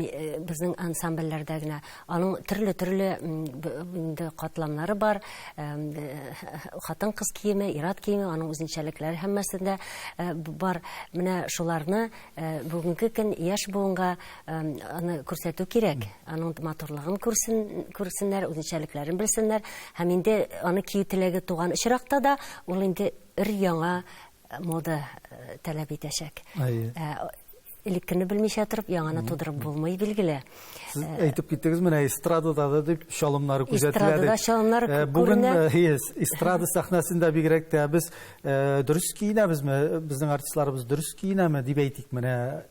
безнең ансамбльләрдә генә аның төрле-төрле инде катламнары бар. Хатын-кыз киеме, ир-ат киеме, аның үзенчәлекләре һәммәсендә бар. Менә шуларны бүгенге көн яшь буынга аны күрсәтү кирәк. Аның матурлыгын күрсеннәр, үзенчәлекләрен белсеннәр. Һәм инде аны кию теләге туган очракта да ул инде өр яңа мода таләп итәчәк. Элеккене белмичә торып, яңаны тудырып булмый, билгеле. Сез әйтеп киттегез, менә эстрадада да дип чалымнары күзәтелә. Эстрадада чалымнар күренә. Бүген эстрада сәхнәсендә бигрәк тә без дөрес киенәбезме, безнең артистларыбыз дөрес киенәме дип әйтик менә.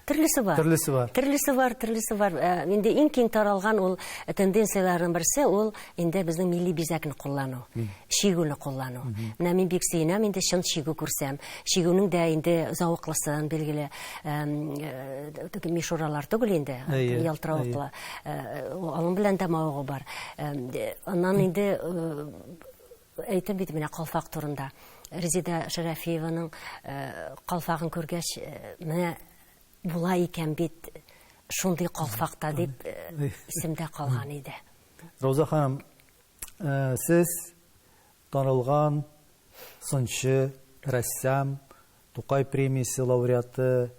Төрлесе бар. Төрлесе бар. Төрлесе бар, төрлесе бар. Инде иң киң таралган ул тенденцияләрнең берсе ул инде безнең милли бизәкне куллану, чигүне куллану. Менә мин бик сөенәм инде чын чигү күрсәм. Чигүнең дә инде зәвыклысын билгеле, теге мишуралар түгел инде, ялтыравыклы. Аның белән дә мавыгу бар. Аннан инде әйтәм бит менә калфак турында. Резеда Шәрәфиеваның калфагын күргәч, менә була икән бит шундый калфакта дип исемдә калган иде. Рауза ханым, сез танылган сынчы, рәссам, Тукай премиясе лауреаты,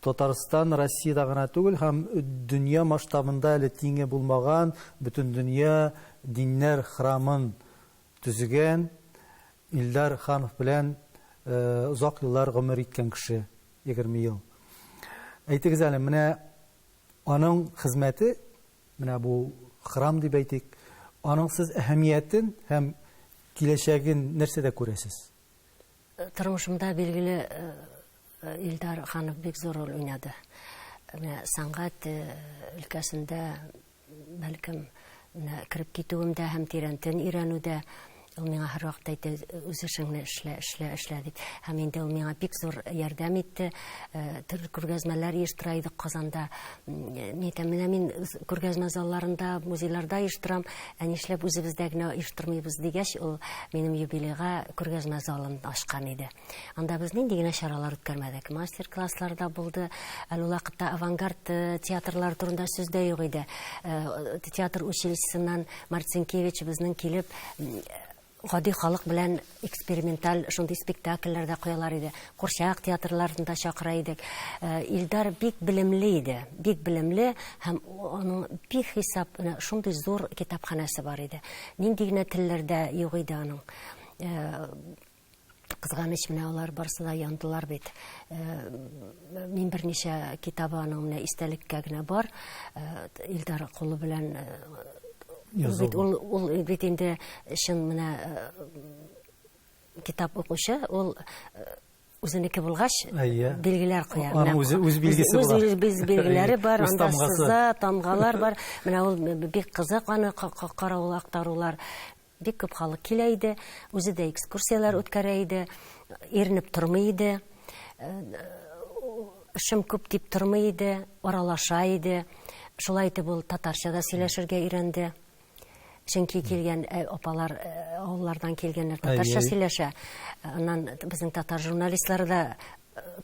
Татарстан Россиядә гына түгел һәм дөнья масштабында әле тиңе булмаган бөтендөнья диннәр храмын төзегән Илдар Ханов белән озак еллар гомер иткән кеше, 20 ел. Әйтегез әле, менә аның хезмәте, менә бу храм дип әйтик, аның сез әһәмиятен һәм киләчәген нәрсәдә күрәсез? Тормышымда билгеле Илдар Ханов бик зур роль уйнады. Менә сәнгать өлкәсендә бәлкем менә кереп китүемдә һәм тирәнтен өйрәнүдә ул миңа һәрвакыт әйтте, үз эшеңне эшлә, эшлә, эшлә дип. Һәм инде ул миңа бик зур ярдәм итте. Төрле күргәзмәләр оештыра идек Казанда. Мин әйтәм, менә мин күргәзмә залларында, музейларда оештырам, ә нишләп үзебездә генә оештырмыйбыз дигәч, ул минем юбилейга күргәзмә залын ачкан иде. Анда без нинди генә чаралар үткәрмәдек. Мастер-класслар да булды. Әле ул вакытта авангард театрлар турында сүз дә юк иде. Театр училищесыннан Марцинкевич безнең килеп, гади халык белән эксперименталь шундый спектакльләр дә куялар иде. Курчак театрларын да чакыра идек. Илдар бик белемле иде, бик белемле һәм аның бик хисап шундый зур китапханәсе бар иде. Нинди генә телләрдә юк иде аның. Кызганыч, менә алар барысы да яндылар бит. Мин берничә китабы аның менә истәлеккә генә бар. Илдар кулы белән бит ул бит инде чын менә китап укучы, ул үзенеке булгач, билгеләр куя. Аның үзе үз билгесе була. Үз билгеләре бар, анда сыза, тамгалар бар. Менә ул бик кызык аны карау, актарулар. Бик күп халык килә иде, үзе дә экскурсияләр үткәрә иде, иренеп тормый иде, эшем күп дип тормый иде, аралаша иде. Шулай итеп ул татарча да сөйләшергә өйрәнде. Чөнки килгән апалар, авыллардан килгәннәр татарча сөйләшә. Аннан безнең татар журналистлары да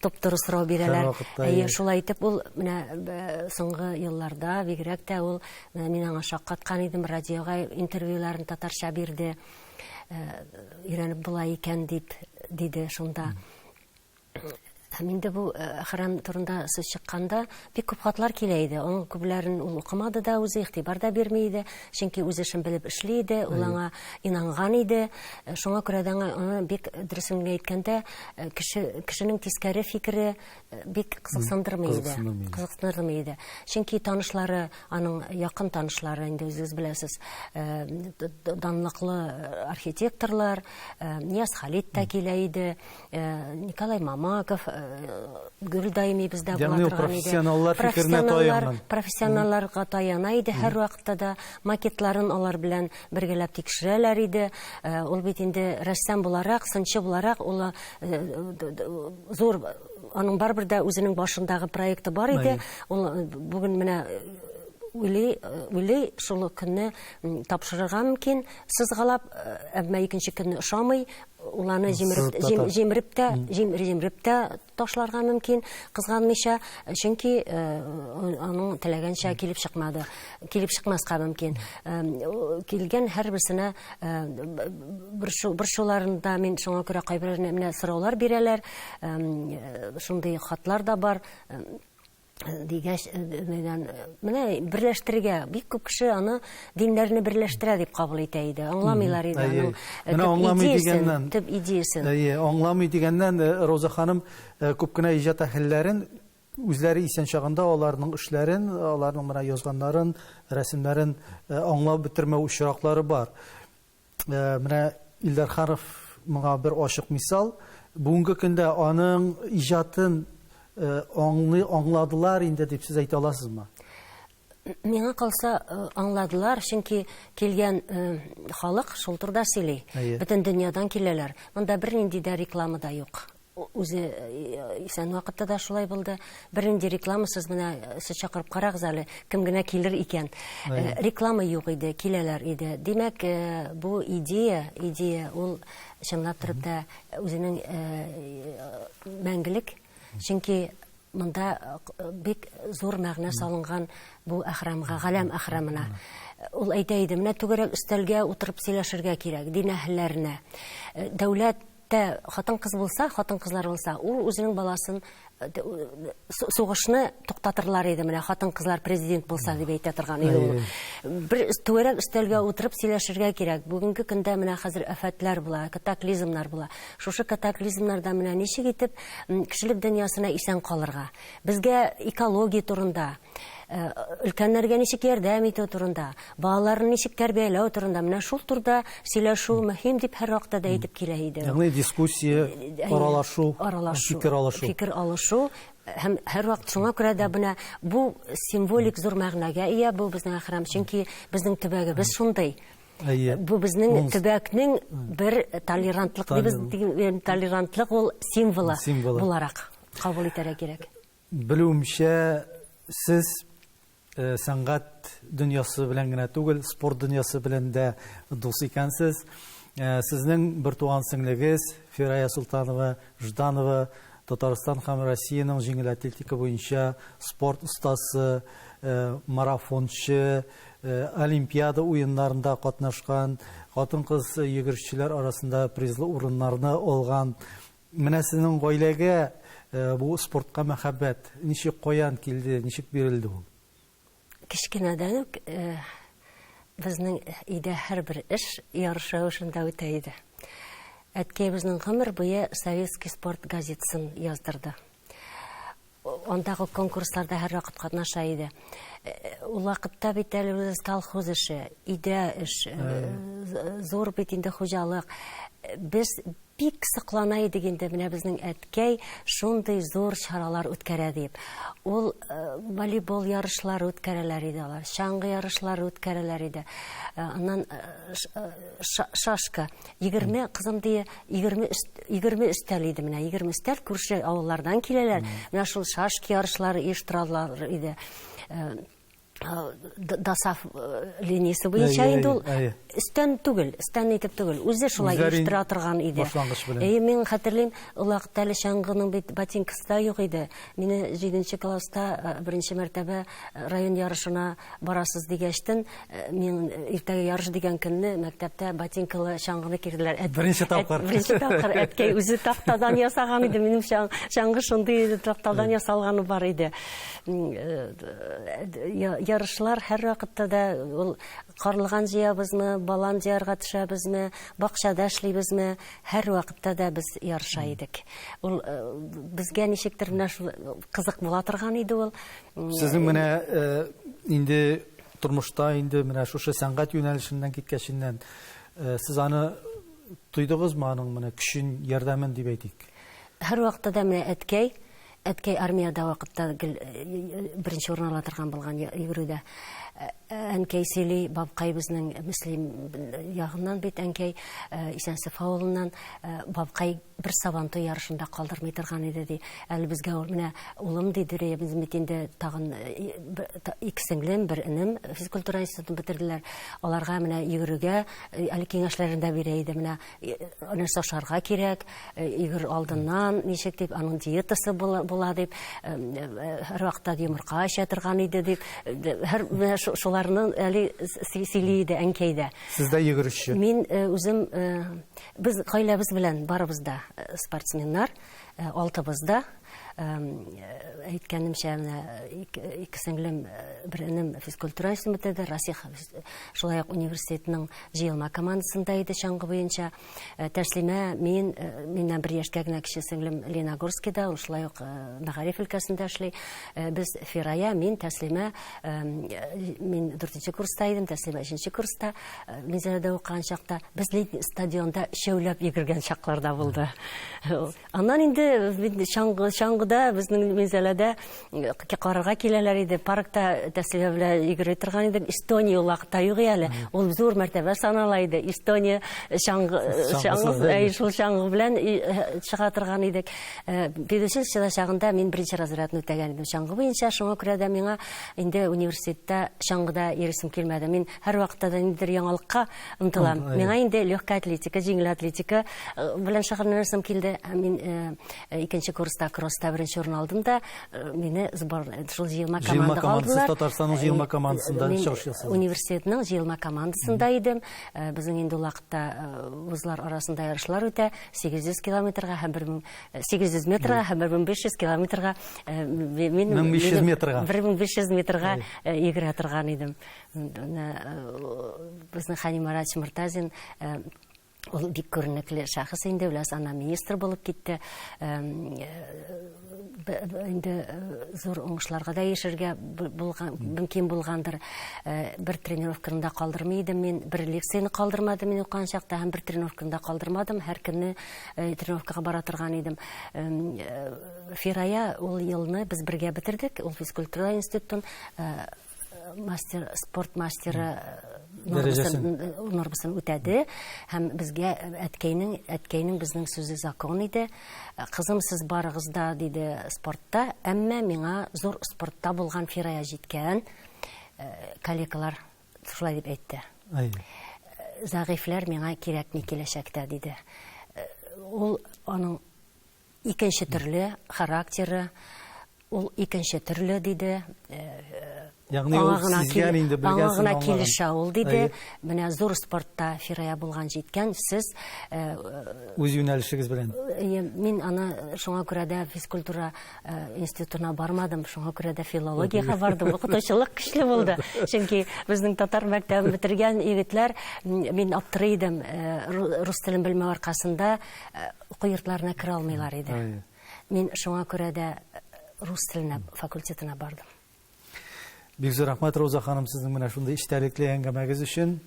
туп-туры сорау бирәләр. Әйе, шулай итеп ул менә соңгы елларда бигрәк тә ул мин аңа шаккаткан идем, радиога интервьюларын татарча бирде. Өйрәнеп була икән дип диде шунда. Һәм инде бу храм турында сүз чыкканда бик күп хатлар килә иде. Аның күпләрен ул укымады да, үзе игътибар да бирми иде. Чөнки үз эшен белеп эшли иде, ул аңа инанган иде. Шуңа күрә дә аны бик дөресен генә әйткәндә, кешенең тискәре фикере бик кызыксындырмый иде. Кызыксындырмый иде. Чөнки танышлары, аның якын танышлары, инде үзегез беләсез, данлыклы архитекторлар, Нияз Халид та килә иде, Николай Мамаков, гел даими бездә була торган иде. Профессионаллар фикеренә таянган. Профессионалларга таяна иде һәрвакытта да. Макетларын алар белән бергәләп тикшерәләр иде. Ул бит инде рәссам буларак, сынчы буларак, ул зур, аның барыбер дә үзенең башындагы проекты бар иде. Ул бүген менә уйлый, уйлый, шул көнне тапшырырга мөмкин, сызгалап, әмма икенче көнне ошамый, ул аны җимереп тә, җимереп тә ташларга мөмкин, кызганмыйча, чөнки аның теләгәнчә килеп чыкмады, килеп чыкмаска мөмкин. Килгән һәрберсенә борчуларында мин шуңа күрә кайберенә менә сораулар бирәләр, шундый хатлар да бар. Дигәч, менә берләштерергә, бик күп кеше аны диннәрне берләштерә дип кабул итә иде. Аңламыйлар иде аның Менә аңламый дигәннән, төп идеясен. Әйе, аңламый дигәннән, Роза ханым, күп кенә иҗат әһелләрен үзләре исән чагында аларның эшләрен, аларның менә язганнарын, рәсемнәрен аңлап бетермәү очраклары бар. Менә Илдар Ханов моңа бер ачык мисал. Бүгенге көндә аның иҗатын аңлый, аңладылар инде дип сез әйтә аласызмы? Миңа калса, аңладылар, чөнки килгән халык шул турыда сөйли. Бөтен дөньядан киләләр. Монда бернинди дә реклама да юк. Үзе исән вакытта да шулай булды. Бернинди рекламасыз, менә сез чакырып карагыз әле, кем генә килер икән. Реклама юк иде, киләләр иде. Димәк, бу идея, идея ул чынлап торып та үзенең мәңгелек, чөнки монда бик зур мәгънә салынган бу әхрамга, галәм әхрамына. Ул әйтә иде, менә түгәрәк өстәлгә утырып сөйләшергә кирәк, дин әһелләренә. Дәүләт тә хатын-кыз булса, хатын-кызлар булса, ул үзенең баласын сугышны туктатырлар иде, менә хатын-кызлар президент булса дип әйтә торган иде ул. Бер түгәрәк өстәлгә утырып сөйләшергә кирәк. Бүгенге көндә менә хәзер афәтләр була, катаклизмнар була. Шушы катаклизмнарда менә ничек итеп кешелек дөньясына исән калырга? Безгә экология турында, өлкәннәргә ничек ярдәм итү турында, балаларны ничек тәрбияләү турында, менә шул турыда сөйләшү мөһим дип һәрвакытта да әйтеп килә иде. Ягъни дискуссия, аралашу, фикер алышу. Фикер алышу һәм һәрвакыт шуңа күрә дә менә бу символик зур мәгънәгә ия бу безнең әхрам, чөнки безнең төбәгебез шундый. Бу безнең төбәкнең бер толерантлык дибез, толерантлык ул символы буларак кабул итәргә кирәк. Белүемчә, сез сәнгать дөньясы белән генә түгел, спорт дөньясы белән дә дус икәнсез. Сезнең бертуган сеңлегез Фирая Солтанова Жданова Татарстан һәм Россиянең җиңел атлетика буенча спорт остасы, марафончы, Олимпиада уеннарында катнашкан, хатын-кыз йөгерешчеләр арасында призлы урыннарны алган. Менә сезнең гаиләгә бу спортка мәхәббәт ничек, каян килде, ничек бирелде ул? Кечкенәдән үк безнең өйдә һәрбер эш ярыш рәвешендә үтә иде. Әткәй безнең гомер буе Советский спорт газетасын яздырды. Андагы конкурсларда һәрвакыт катнаша иде. Ул вакытта бит әле үзе колхоз эше, өйдә эш, зур бит инде хуҗалык. Без бик соклана идек инде, менә безнең әткәй шундый зур чаралар үткәрә дип. Ул волейбол ярышлары үткәрәләр иде алар, чаңгы ярышлары үткәрәләр иде. Аннан шашка, 20 кызым дие, 20 өстәл иде менә, 20 өстәл күрше авыллардан киләләр. Менә шул шашка ярышлары оештыралар иде. Досаф линиясе буенча инде ул өстән түгел, өстән итеп түгел, үзе шулай оештыра торган иде. Әйе, мин хәтерлим, ул вакытта әле чаңгының бит ботинкасы да юк иде. Мине 7 класста беренче мәртәбә район ярышына барасыз дигәчтен, мин иртәгә ярыш дигән көнне мәктәптә ботинкалы чаңгыны кирделәр. Беренче тапкыр. Беренче тапкыр әткәй үзе тактадан ясаган иде. Минем чаңгы шундый иде, тактадан ясалганы бар иде. Ярышлар һәрвакытта да ул карлыган җыябызмы, балан җыярга төшәбезме, бакчада эшлибезме, һәрвакытта да без ярыша идек. Ул безгә ничектер менә шул кызык була торган иде ул. Сезнең менә инде тормышта инде менә шушы сәнгать юнәлешеннән киткәченнән сез аны тойдыгызмы, аның менә көчен, ярдәмен дип әйтик? Һәрвакытта да менә әткәй, әткәй армиядә вакытта гел беренче урын ала торган булган йөгерүдә. Әнкәй сөйли, бабкай безнең Мөслим ягыннан бит әнкәй, Исәнсеф авылыннан, бабкай бер сабантуй ярышында калдырмый торган иде ди. Әле безгә ул менә улым ди, Дүрия, без бит инде тагын ике сеңлем, бер энем физкультура институтын бетерделәр. Аларга менә йөгерергә әле киңәшләрен дә бирә иде. Менә нәрсә ашарга кирәк, йөгер алдыннан ничек дип, аның диетасы була дип, һәрвакытта йомырка эчә торган иде дип, һәр менә шуларны әле сөйли иде әнкәй дә. Сез дә йөгерешче? Мин үзем, без гаиләбез белән барыбыз да спортсменнар, алтыбыз да. Әйткәнемчә, менә ике сеңлем, бер энем физкультура институтын бетерде. Расих шулай ук университетның җыелма командасында иде чаңгы буенча. Тәслимә, мин, миннән бер яшькә генә кече сеңлем Леногорскида, ул шулай ук мәгариф өлкәсендә эшли. Без Фирая, мин, Тәслимә, мин 4 курста идем, Тәслимә 3 курста. Минзәләдә укыган чакта без стадионда өчәүләп йөгергән чакларда булды. Аннан инде чаңгыда безнең Минзәләдә карарга киләләр иде. Паркта Тәслимә белән йөгерә торган идек. Эстония ул вакытта юк әле. Ул зур мәртәбә санала иде. Эстония чаңгы, шул чаңгы белән чыга торган идек. Педучилищеда чагында мин беренче разрядны үтәгән идем чаңгы буенча. Шуңа күрә дә миңа инде университетта чаңгыда йөрисем килмәде. Мин һәрвакытта да ниндидер яңалыкка омтылам. Миңа инде легкая атлетика, җиңел атлетика белән шөгыльләнәсем килде. Мин икенче курста кросста беренче урын алдым да, мине сбор шул җыелма командага алдылар. Татарстанның җыелма командасында чыгыш ясадым. Университетның җыелма командасында идем. Безнең инде ул вакытта вузлар арасында ярышлар үтә. 800 километрга һәм 1800 метрга һәм 1500 километрга мин 1500 метрга 1500 метрга йөгерә торган идем. Безнең Хани Маратович Муртазин ул бик күренекле шәхес инде, беләс, ана министр булып китте. Инде зур уңышларга да ирешергә мөмкин булгандыр. Бер тренировканы да калдырмый идем мин, бер лекцияне калдырмадым мин укыган чакта, һәм бер тренировканы да калдырмадым. Һәр көнне тренировкага бара торган идем. Фирая ул елны без бергә бетердек, ул физкультура институтын мастер, спорт мастеры нормасын үтәде. Һәм безгә әткәйнең безнең сүзе закон иде. Кызым, сез барыгыз да, диде, спортта, әмма миңа зур спортта булган Фирая җиткән, коллегалар шулай дип әйтте. Зәгыйфьләр миңа кирәкми киләчәктә, диде. Ул аның икенче төрле характеры, ул икенче төрле, диде. Ягъни ул сизгән инде, белгән, аңа гына килешә ул, диде. Менә зур спортта Фирая булган җиткән, сез үз юнәлешегез белән. Мин аны шуңа күрә дә физкультура институтына бармадым, шуңа күрә дә филологиягә бардым. Укытучылык көчле булды. Чөнки безнең татар мәктәбен бетергән егетләр, мин аптырый идем, рус телен белмәү аркасында уку йортларына керә алмыйлар иде. Мин шуңа күрә дә рус теленә факультетына бардым. Бик зур рәхмәт, Роза ханым, сезнең менә шундый эчтәлекле әңгәмәгез өчен.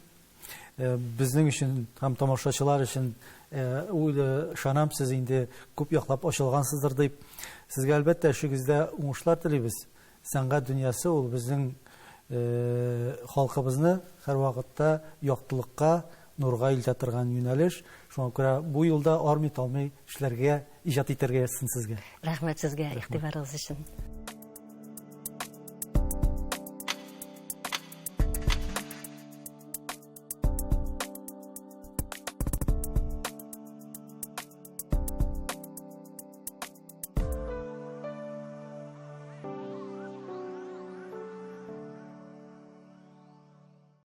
Безнең өчен һәм тамашачылар өчен ышанам, сез инде күп яклап ачылгансыздыр дип. Сезгә әлбәттә эшегездә уңышлар телибез. Сәнгать дөньясы ул безнең халкыбызны һәрвакытта яктылыкка, нурга илтә торган юнәлеш. Шуңа күрә бу юлда армый-талмый эшләргә, иҗат итәргә язсын сезгә. Рәхмәт сезгә игътибарыгыз өчен.